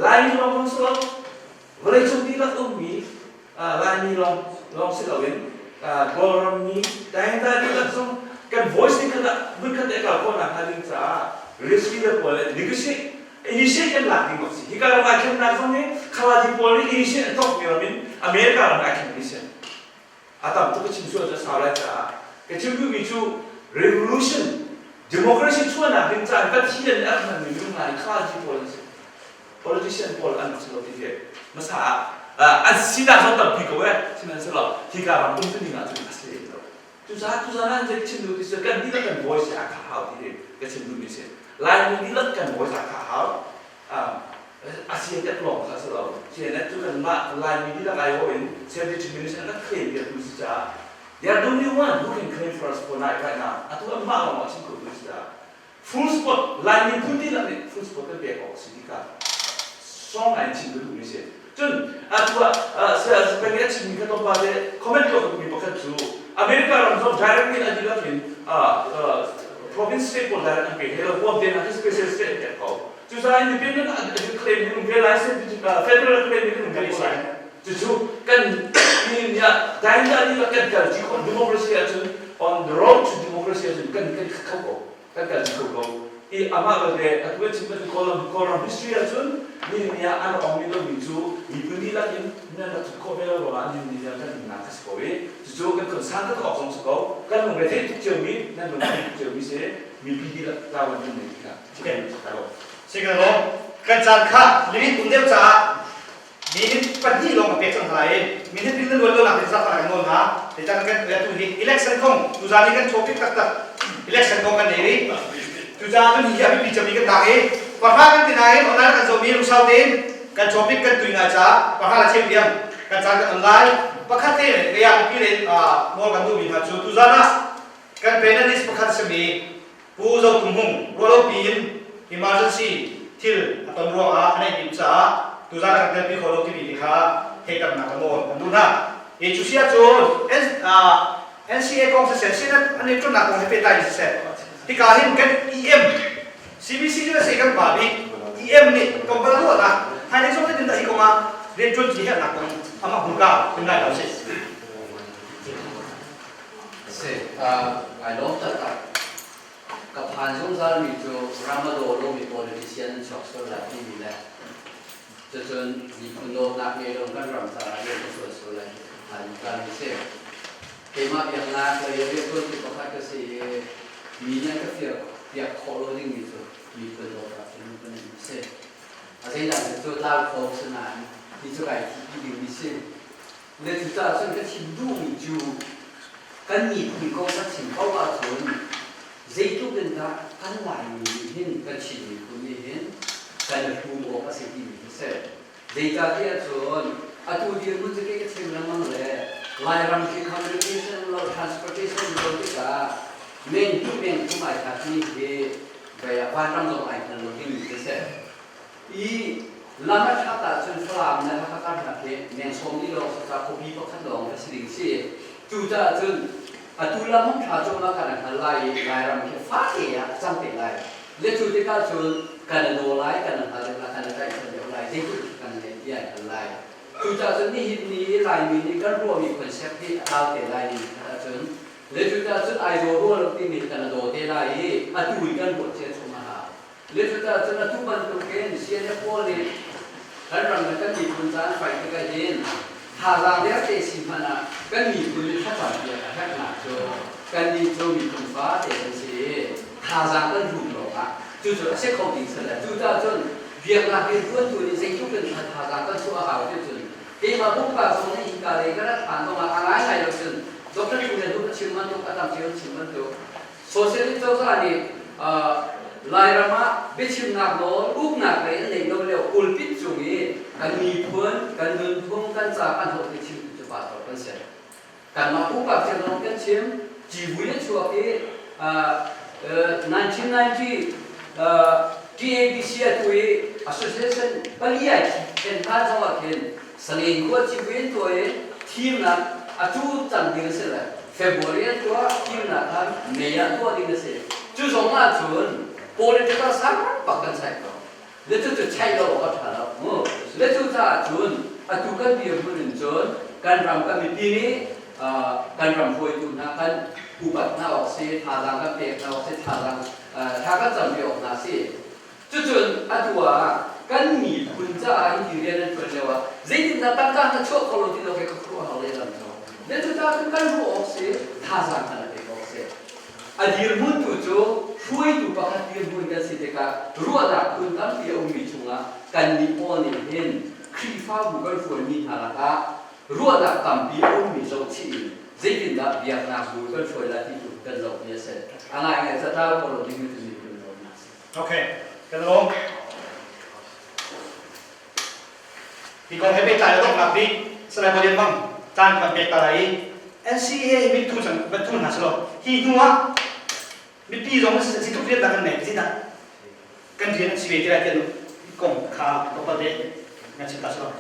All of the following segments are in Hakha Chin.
Laimi lawng zong si lo, vawleicung dihlak ummi Laimi lawng lawng si loin Kawlram mi Taingta dihlak zong kan voice nih khat ah hmunkhat te a kal khawh nakhnga ding caah risk leader pawl nih negotiate initiate kan lak ding bak si. Hika ram ai thlennak zong hi Khaladi pawl nih initiate an thawk mi ram in America ram ai thleng mi si. A tam tuk ka chim sual cu a sau lai caah ka chim duhmi cu revolution democracy chuahnak ding caah Pathian nih a rak hmanmi minung hna hi Khaladi pawl an si. Politician pawl an rak si lo ti hi hmasa ah an sinak zong tampi ko eh, sihmanhsehlaw hika ram um ning ah cun a si lem lo. Cucaah tuzan ah zei chim duh ti si, kan dihlak kan voice a kha hau ti hi ka chim duhmi si. Laimi dihlak kan voice a kha hau. A CNF lawng kha si lo. CNF cu kanmah Laimi dihlak aiawh in self-determination an kan claim piaktu si caah they are the only one who can claim for us for night right now. Atu anmah lawng ah chim kho tu si caah full support, Laimi phun dihlak nih full support kan pek awk a si ti kha strong ngai in chim ka duhmi si. Cun atu ah kan nih a chimmi kha tlawmpal te comment tuah ka duhmi pakhat cu America ram zong directly a dihlak in province state pawl direct an pe hlei lo, Guam te hna khi special state an pek ko. Cucaah independent an claim in um ve lai, federal claim in um ve ko lai. Cucu kan ni ah daingda dihlak kan kal ṭi khawh democracy ahcun, on the road to democracy ahcun kan kan kho ko, kan kal ṭi kho ko. I amah belte atu kan chim bantuk Kawlram Kawlram history ahcun ni ni ah an ong mi lomi cu miphun dihlak in nan rak ṭhut khawh ve lo ruangah ni ni ah kan umnak a si ko i cucu kan concern taktak awk zong si ko. Kan lungre theih tuk ciomi, nan lungre tuk ciomi si, mipi dihlak tlau an kan nei ti kha. Sihmanhsehlaw kan caan kha limit um deuh caah minute 2 lawng ka pek cang hna lai i minute in na luan lo nak ding zah kan nawl hna. Zeitan kan tu hi election kong tuzaan hi kan topic taktak election kong kan nei rih. Cucaah cun hi a biapi cemmi kan lak i pahra kan ti nain online kan zohmi lungsau tein kan topic kan tui ngai caah pahra le cheu tiang kan caan kan on lai. Pakhat te kaya mipi le nawl kan duhmi hna cu tuzaan ah kan panelist pakhat simi Pu Zo Tum Hung ruahlopi in emergency thil a ton ruangah a neih dim caah tuzaan a kan telpi kho lo timi te kha theihternak ka nawl kan duh hna. Hi cu si ahcun NCA kong siseh, Senate an i ṭunnak kong he pehtlai in siseh, hika hin kan EM CBC cu a si kan pa bik EM nih tlawmpal ruahnak hmailei zong zeitindah hi kong ah rianṭuan ṭi herhnak kong amah hmurka in ngai hna usih. Si, ai lawm taktak. Ka phan zungzalmi cu ram a daw lomi politician an chuak sual lai timi le cucun miphun dawtnak ngei lo kan ram caah rian ka ṭuan sual lai ti ka phan zungzalmi si. Keimah biaknak lei ah rianṭuantu pakhat ka si i mi nih an ka fir piak khawh lo dingmi cu miphun dawtnak thinlung a si. A zeidang cu tlau kho si nain hi cu kai thihpi dingmi si. Na cucaah cun ka chim duhmi cu kan miphun kong kan chim paoh ahcun zeitluk in dah kan Laimi nih hin, kan Chin miphun nih hin kan i hrum awk a si timi hi si. Zeicahtiah cun atu dirhmun cu kei ka chim lengmang le Lairam khi communication lo, transportation lo tikah meng hnih meng thum ai hlatmi hi vanram zong ai hngal lo dingmi khi si. I lam a ṭhat ahcun Falam le Hakha karlak hi meng 40 lawng si caah khuapi pakhat lawng a si ding si. Cucaah cun atu lam hung ṭha cuahmah kan hngal lai i Lairam khi fate ah a cang te lai. Le cu tikah cun kan i daw lai, kan i hngal deuh lai, kan i tlaihchan deuh lai, zeitluk kan ngeih ti ai hngal lai. Cucaah cun nihin ni i Laimi nih kan ruahmi concept hi a tlau te lai ning khat ahcun le cucaah cun ai daw rua lo timi kan i daw te lai i atu i kan ruah cia chung a hau. Cucaah cun atu bantukin CNF pawl nih kan ram le kan miphun ca an fight tikah hin thazaang vialte si hmanh ah kan miphun nih thlacam piak a herhnak cu kannih cu miphun fate kan si i thazaang kan rum lawngah cucu a si kho ding si le. Cucaah cun biaknak rianṭuantu nih zeitluk in thazaang kan chuah a hau ti cun keimah pumpak zong nih hika lei ka rat hlan zongah a ngaingai lo cun Dr. Chu le Hnu a chim bantuk, a tam cio chim bantuk Socialist cozah nih Lairam ah biachimnak nawl, uknak lei an neih lo lio pulpit cung i kan miphun, kan nunphung, kan ca, kan holh ti chimtu cu pastor kan si. Kanmah pumpak cio zong kan chim, civui a chuak i 1990 TABC atu i association pali ai then hna zong ah khin Salen khua civui an tuah i thimnak a cu cang ding a si le February an tuah, thimnak kha May ah tuah ding a si. Cu zong ah cun political sang bak kan chaih ko. Le cucu chaih lo awk a ṭha lo. Le cucaah cun atu kan dirhmun in cun kan ram kan mipi nih kan ram hruaitu hna kan upat hna awk si, thazaang kan pek hna awk si, thazaang tha kan campi awk hna si. Cucun atu ah kan miphun caah hi ti rian an ṭuan lio ah zeitindah tangka na chuah kho lo ti lo ke ka khuaruahhar lehlam cu. Le cucaah cun kan ruah awk si, thazaang kan pek awk si. A dirhmun tu cu hruaitu pakhat dirhmun kan si tikah ruahnak phun tampi a ummi chungah kannih pawl nih hin Khrihfabu kan hruaimi hna lakah ruahnak tampi a ummi zohchih in zeitindah biaknak bu kan hruai lai ti tu kan zohmi a si. A ngaingai catlau ko lo ding cu miphun dawtnak a si. Okay, kan lawm. Hi kong he pehtlai a donghnak bik Salai Bawlian Mang caan kan pek ta lai i NCA hi mittu cang bantu hna selaw hi hnu ah mipi zong si tluk rian dah kan nei zeidah kan rian an si ve ti lai tiah kong kha tlawmpal te nan chim ta selaw.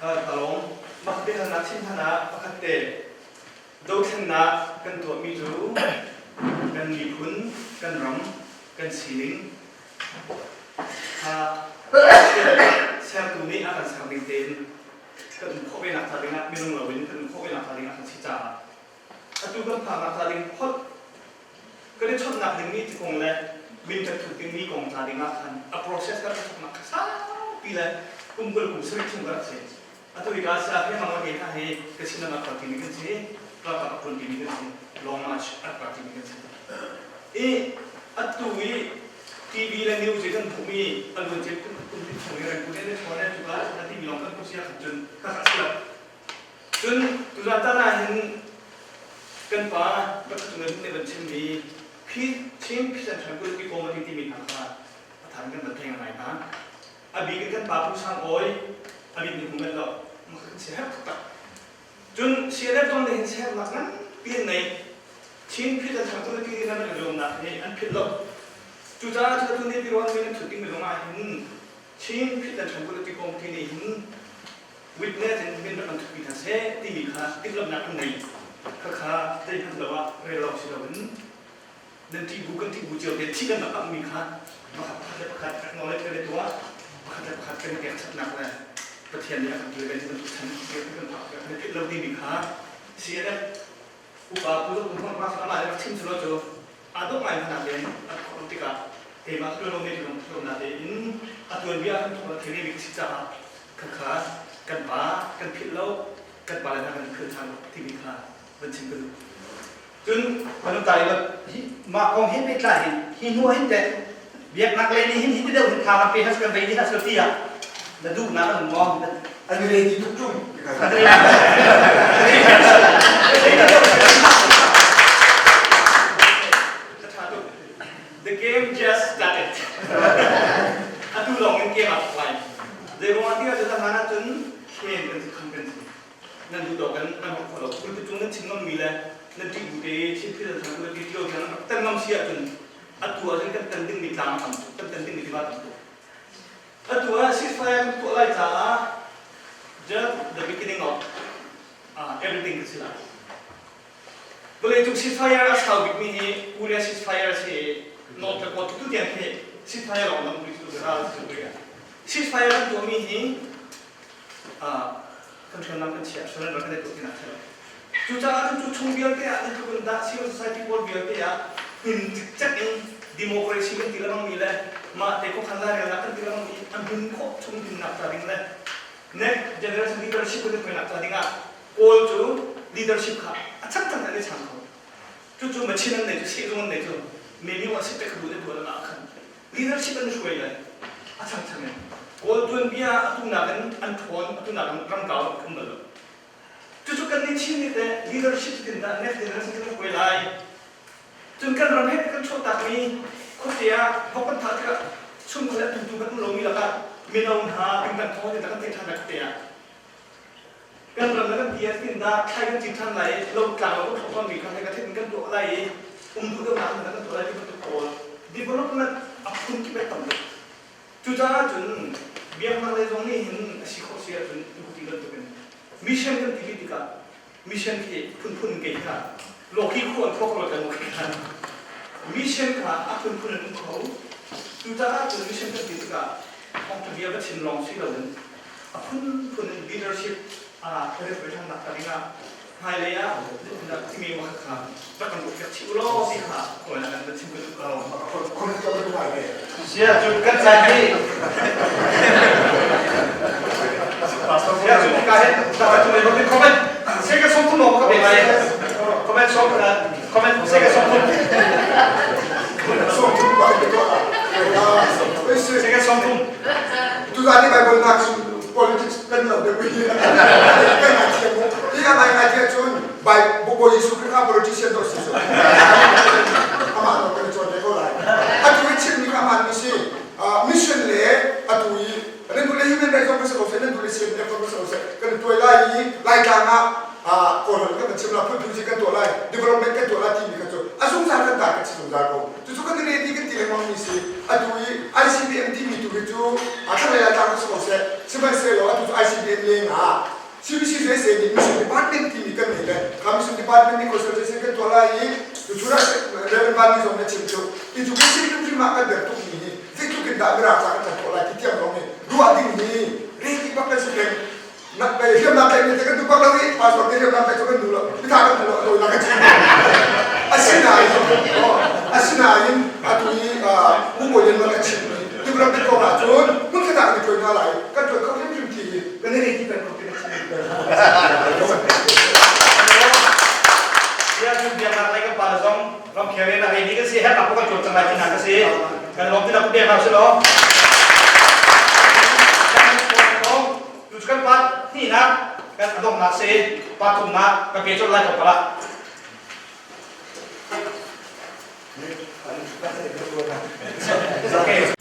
Talong mak te hna chim hna pakhat te Dothlennak kan tuahmi cu kan miphun, kan ram, kan sining kha sertu nih a kan ser ning tein kan um khawh ve nak hnga dingah minung loin kan um khawh ve nak hnga dingah kan si caah atu kan phaknak hnga ding holh kan i chawnhnak dingmi ti kong le min kan thut dingmi kong hna dingah khan a process kan thawknak kha saupi le kum 20 kum sarih chung ka rak si. Atu hi ka sa hi mang ke hna hi ka chin lam a timi kan si ralkap a pun timi kan si long march a rak timi kan si i atu i TV le news i kan hmuhmi a luan cia kum kum chung i rengku ne thone cu ka na timi long kan sia khan cun ka kha si lo cun tuzan tan ah hin kan pa ka chung in ne ban chimmi phi Chin Peace and Tranquility Committee timi hna kha a than kan ban theng ngai hna A bik in kan pa Pu Sang Awi a mit nih hmu manh lo kan si herh taktak. Cun CNF zong nih hin sernak nganpi an nei. Chin Phit an thang tu ti nan kan zuamnak hi an philh lo. Cucaah cu atu ni piruan min an thut ding mi zong ah hin Chin Phit an thang tu ti kong ti nih hin witness in min rak an thutpi hna seh timi kha timhlamhnak an nei. Khakha zeihmanh lo ah rel lawng si loin nan ṭih bu kan ṭih bu cio te thi kan rak mi kha pakhat pakhat le pakhat acknowledge kan i tuah pakhat le pakhat kan i pekchatnak le Pathian nih a kan tuai kan bantuk chan kan phak kan i philh lo timi kha CNF upa pu zong kum hmang amah rak chim cu cu aa dawh ngai hna tein a thawk tikah keimah tuan lo mi tu zong na tein a tuan bia kan thawk thei bik si caah khakha kan pa kan philh lo kan pa le hna kan philh ṭhan lo timi kha van chim ka duh. Cun kan ta i hi mah kong he pehtlai hin hi hnu ah hin teh biaknak lei nih hin hi ti deuh hin tha kan pe has kan vei has ti ah na duhnak an um maw? An rei ti tuk ṭung. The game just started. Atu lawng in game ah lai. Zeiruang ah ti ah cun hlan ahcun khen kan si kham kan si. Nan duh tawk in nan hmuh khawh lo. Pulpit cung nan chim ngammi le nan ṭih bu te chin phil nan thang ti tio tiang nan tan ngam si ahcun atu ahcun kan tan dingmi tlang a tam tuk, kan tan dingmi tiva tam tuk. Atu ah ceasefire kan tuah lai caah just the beginning of everything ka si lai. Vawleicung ceasefire a sau bikmi hi Korea ceasefire a si i North le Korea tu tiang khi ceasefire lawng lam cu ral cu Korea. Ceasefire kan tuahmi hi kan hriamnam kan chiah sual rak kan i tuah tinak si lo. Cucaah cun cu chung vialte ah zeitluk in dah civil society pawl vialte ah hmin cikcek in democracy kan ti lengmang mi le mah te khuakhan lairelnak kan ti lengmang mi an hmin khawh chung hminnak ca ding le next generation leadership kan i hruainak ca ding ah Kawl cu leadership kha a changchang an i chang kho. Cucu machine an nei cu sehzung an nei cu menu a si te kha duh le duh ah khan leadership an hruai le a changchang in Kawl tuanbia atu nakin an ṭhawn atu nakin ramkau an um bal lo. Cucu kan nih Chin nih teh leadership tin dah next generation kan hruai lai. Cun kan ram he kan chuahtakmi khuate ah vok kan thah tikah chungkhar le tutu kan um lomi lakah mino hna tingtang thawng in kan theih ṭhan lai khuate ah kan ram le kan ti ah tin dah thlai kan cin ṭhan lai i lo tlang lo kan thlawh mi kha kan theih in kan tuah lai i um duh deuhnak in kan tuah lai ti bantuk pawl development a phun kip tam tuk cucaah cun biaknak lei zong nih hin a si khawh si ahcun ti bantukin mission kan ti tikah mission khi phunphun kei kha loki khu an thok lo kan khan. Mission kha a phunphun in um kho. Cucaah cun mission kan ti tikah thawngṭha bia va chim lawng si loin a phunphun in leadership ah rianṭuannak ka dingah hmailei ah timi makhat kha rak kan ruahpiak chih u law ti kha kawi kan va chim ka duh ko. Sia cu kan caan hi Sia cu ka hin ta tu le robin comment se ka som thum ka pe lai comment som comment se ka som thum som thum ba ke to se ka som thum Tu zan ni Bible nak politics kan lo de pi kan ngai thiam mu hi ka ngai ngai thiam cun bai Bawi Jesuh Khrih kha politician dawh si so amah no kan cawn ve ko lai atu i chim mi kha hmaan mi si mission le atu i nan duh le human rights zong kan si ko seh nan duh le CNF zong kan si ko seh kan tuai lai i Laitlang ah Kawlholh kan chim la phunphun si kan tuah lai development kan tuah lai timi kha cu a zungzal kan tar kan si zungzal ko cucu kan i ready kan ti lengmang mi si atu i ICBM timi tu hi cu a thlanglei ah tlang si ko seh sihmanhsehlaw atu cu ICBM leng ah CBC USA nih mission department timi kan nei le kha mission department nih consultation kan tuah lai i cucu Reverend Van zong na chim cu education hrimhrim ah kan der tuk mi hi zeitluk in dah mirang ca kan ṭhan khawh lai ti tiang lawng hi ruah ding hi ready bak kan si peng hriamnam tlaih mi te kan duh bak lo i pastor te hriamnam tlaih cu kan duh lo mitha kan duh lo a dawinak kan chim asinain asinain atu i Pu Bawi Lian kan chim mi development kong ah cun hmunkhat ah kan i ṭuai hna lai kan ṭuai kho hrimhrim ti hi kan i ready peng ko ti kan chim Sia cun biaknak lei kan pa le zong ramkhel in a ready kan si hernak kan ṭuan cang lai tinak ka si kan lawm ti nak biak hau si law Tu cu kan pa hnihnak kan a donghnak si pa thumnak ka pe colh lai ko pala. Okay.